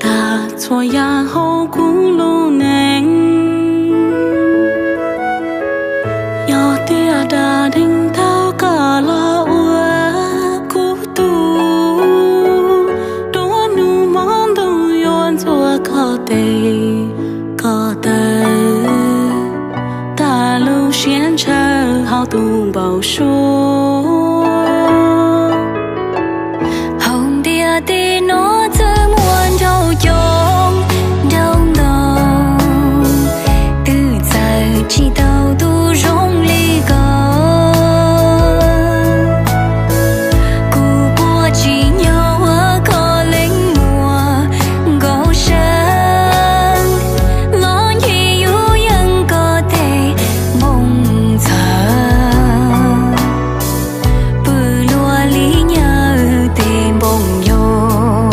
tag txhua yam hauv kuv lub neej. Yog tias dab neeg tau koj los ua kuv tug, dua hnub hmo ntuj yuav ntxuav koj tes koj taw, tas lub siab ntshaw hauv tus npau suav. Hauv ntiaj teb no txawm muaj nraug coob nraug ntau, twb txawm tsis tau tus zoo li koj. Kuv puas tsim nyog ua koj leej muam nkaus seeb, los ncig yus yeej koj tej npoo ntxawm, pw luag li nyab tej npoo yau.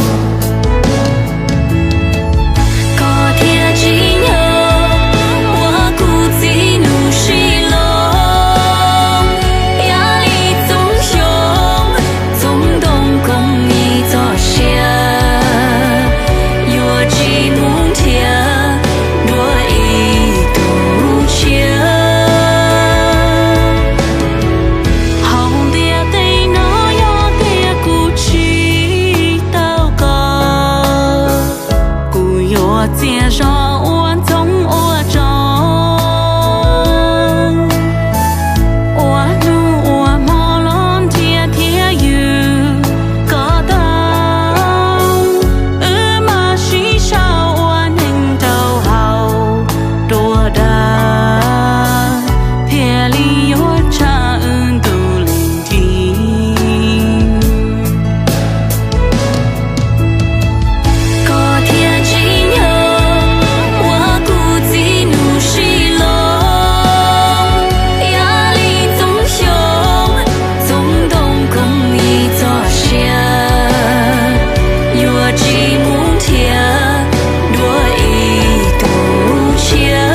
Koj thiaj tsim nyog ua kuv txiv nus sim loo, yam li txoov xyoo txoov ntoo koom ib txoj sia, yuav tsis mus nrhiav dua ib tug tshiab. Hauv ntiaj teb no yog tias kuv tsis tau koj, kuv yuav txias zog ua ntxoov ua tsaug, ua hnub ua hmo los nrhiav thiab ywg koj tau. Wb mam sib sau ua neej rau hauv dua dag, thiaj li yuav tshaj wb ntu leej tij. Koj thiaj tsim nyog ua kuv txiv nus sim loo, yam li txoov xyoo txoov ntoo koom ib txoj sia, yuav tsis mus nrhiav dua ib tug tshiab.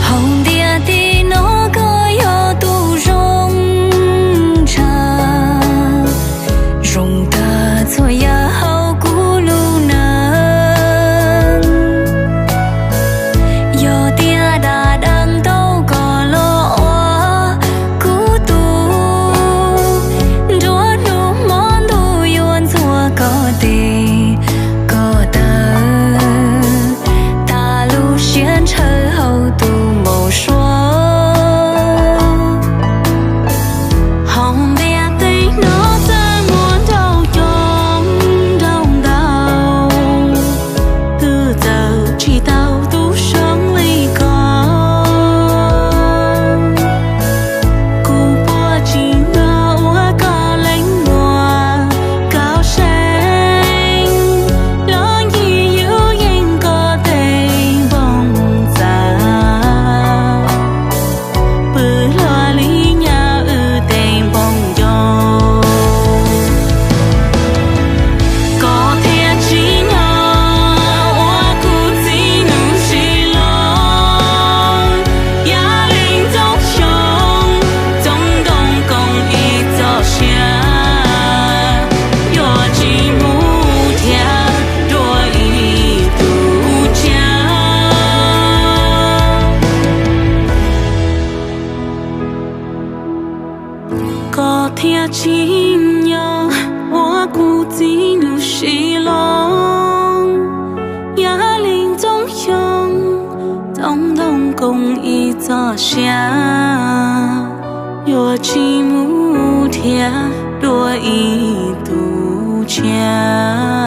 Hauv ntiaj teb no koj yog tus zoo tshaj, zoo tag txhua yam hauv kuv lub neej. Yog tias dab neeg tau koj los ua kuv tug, nruab hnub hmo ntuj yuav ntxuav koj tes koj taw, tas lub siab ntshaw hauv tus npau suav. Hauv ntiaj teb no txawm muaj nraug coob nraug ntau, twb txawm tsis tau tus zoo li koj. Kuv puas tsim nyog ua koj leej muam nkaus seeb, los ncig yus yeej koj tej npoo ntxawm, pw luag li nyab wb tej npoo yau. Koj thiaj tsim nyog ua kuv txiv nus sim loo, yam li txoov xyoo txoov ntoo koom ib txoj sia, yuav tsis mus nrhiav dua ib tug tshiab. Koj thiaj tsim nyog ua kuv txiv nus sim loo, yam li txoov xyoo txoov ntoo koom ib txoj sia, yuav tsis mus nrhiav dua ib tug tshiab.